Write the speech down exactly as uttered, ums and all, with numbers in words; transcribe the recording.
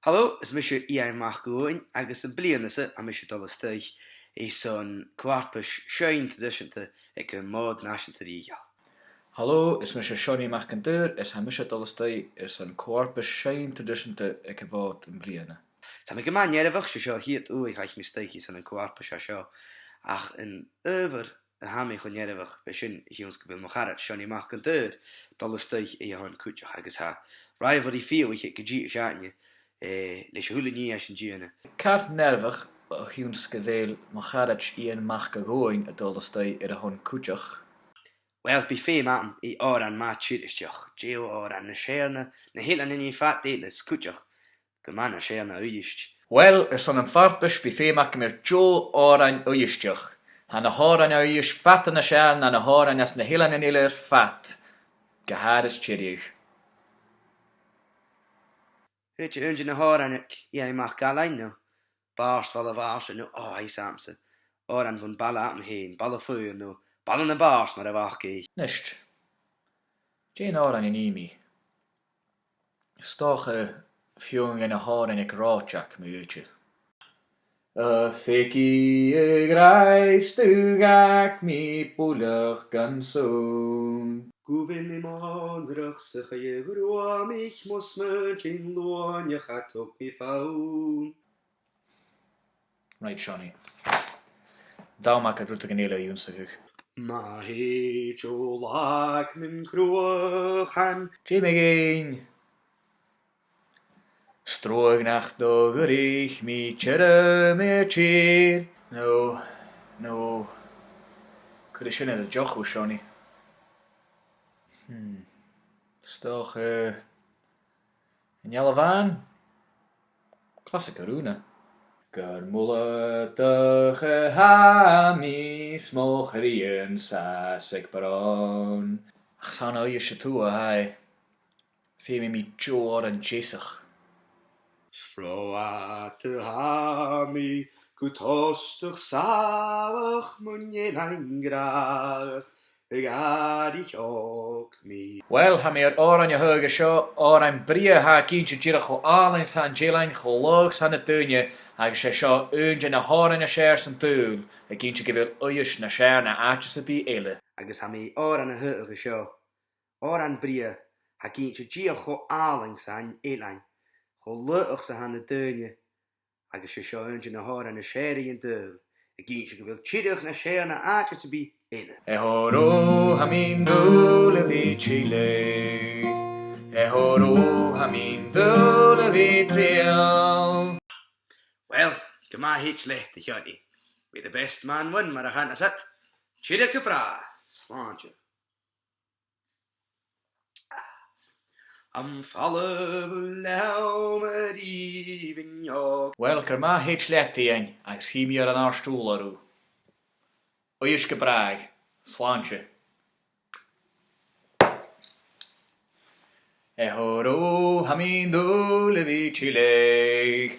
Halò, is mise Iain Mac a' Ghobhainn agus am-bliadhna-sa tha mise a' dol a-staigh airson co-fharpais seinn traidiseanta aig a' Mhòd Nàiseanta Rìoghail. Halò, is mise Seonaidh Mac an t-Saoir is tha mise a' dol a-staigh airson co-fharpais seinn traidiseanta aig a' Mhòd am-bliadhna. Tha mi gu math nearbhach, 's e seo a' chiad uair a chaidh mi a-staigh airson an co-fharpais seo, ach an adhbhar a tha mi cho nearbhach, b' e sin a chionn 's gu bheil mo charaid Seonaidh Mac an t-Saoir a' dol a-staigh aig a' chòmhradh cuideachd agus tha rivalry fiadhaich aig an dithis againne, eh, leis a h-uile nì a tha sinn a' dèanamh. Car nearbhach a chionn 's gu bheil mo charaid Iain Mac a' Ghobhainn a' dol a-staigh air a shon cuideachd. Uill, bidh feum agam air òran math Tiristeach, deagh òran na Seirne, na h-Eileanan fad eile is cuideachd gu math na Seirne Uibhist. Uill, airson an fharpais bidh feum agam air deagh òrain Uibhisteach. Tha na h-òrain Uibhist fada nas fheàrr na na h-òrain às na h-eileanan eile air fad, gu h-àraid Tiriodh. Thuirt aon de na h-òrain aig Iain MacAmhlaigh, no Bàrd Bhaile a' Bhàird, no, ò, tha fhios agamsa, òran bhon bhaile agam fhèin, Baile Phuill, no Baile nam Bàrd mar a bh' aca. Nist, dè an t-òran a nì mi? 'S dòcha feadhainn de na h-òrain aig Ròideag mu dhèidhinn. A' phìob a' ghràidh, 's tu gach mì buileach gun sùn. Gu bheil mi mònrach 's a' chaoidh a' ghruamaich, mo smaointean luaineach a thog mi fonn. Right, Seonaidh. Dà mhac a rudeigin eile a dh'ionnsachadh. Ma thèid ò lag nan cruachan. Dè mu dheidhinn? 'S truagh nach do dh'fhuirich mi tioram air tìr. No, no. Cuiridh sin air an deoch thu, Seonaidh. Hmm. 'S dòcha, eh, an Eala Bhàn? Classic a-rithist. Gur muladach a tha mi 's mo chridhe an sàs aig bròn. Ach 's ann à Uibhist a tha thu, a tha e. Feumaidh mi deagh òran deasach. 'S ro fhada a tha mi gu tostach sàmhach mun eilean gràdhach a dh'fhairich òg mi. Uill, tha mi air òran a thaghadh an seo, òran brèagha a tha ag innse dìreach cho àlainn 's a tha an t-eilean, cho laghach 's a tha na daoine, agus 's e seo aon de na h-òrain as fheàrr san t-saoghal, ag innse gu bheil Uibhist nas fheàrr na àite sam bith eile. Agus tha mi air òran a thaghadh an seo, òran brèagha a tha ag innse dìreach cho àlainn 's a tha an t-eilean, cho laghach 's a tha na daoine, agus 's e seo aon de na h-òrain as fheàrr san t-saoghal, ag innse gu bheil Tiriodh nas fheàrr na àite sam bith eile. E horo, tha mi an dùil a bhith a' tilleadh. E horo, tha mi an dùil a bhith a' triall. Uill, gu math thèid leat, a Sheonaidh. May the best man win, mar a chanas iad. Tiriodh gu bràth, slàinte. Am falbh thu leam a-rithist, a Sheonaidh? Uill, gur math thèid leat, Iain, agus chì mi air an àrd-ùrlar thu. Uibhist gu bràth, slàinte. E horo, tha mi an dùil a bhith a' tilleadh.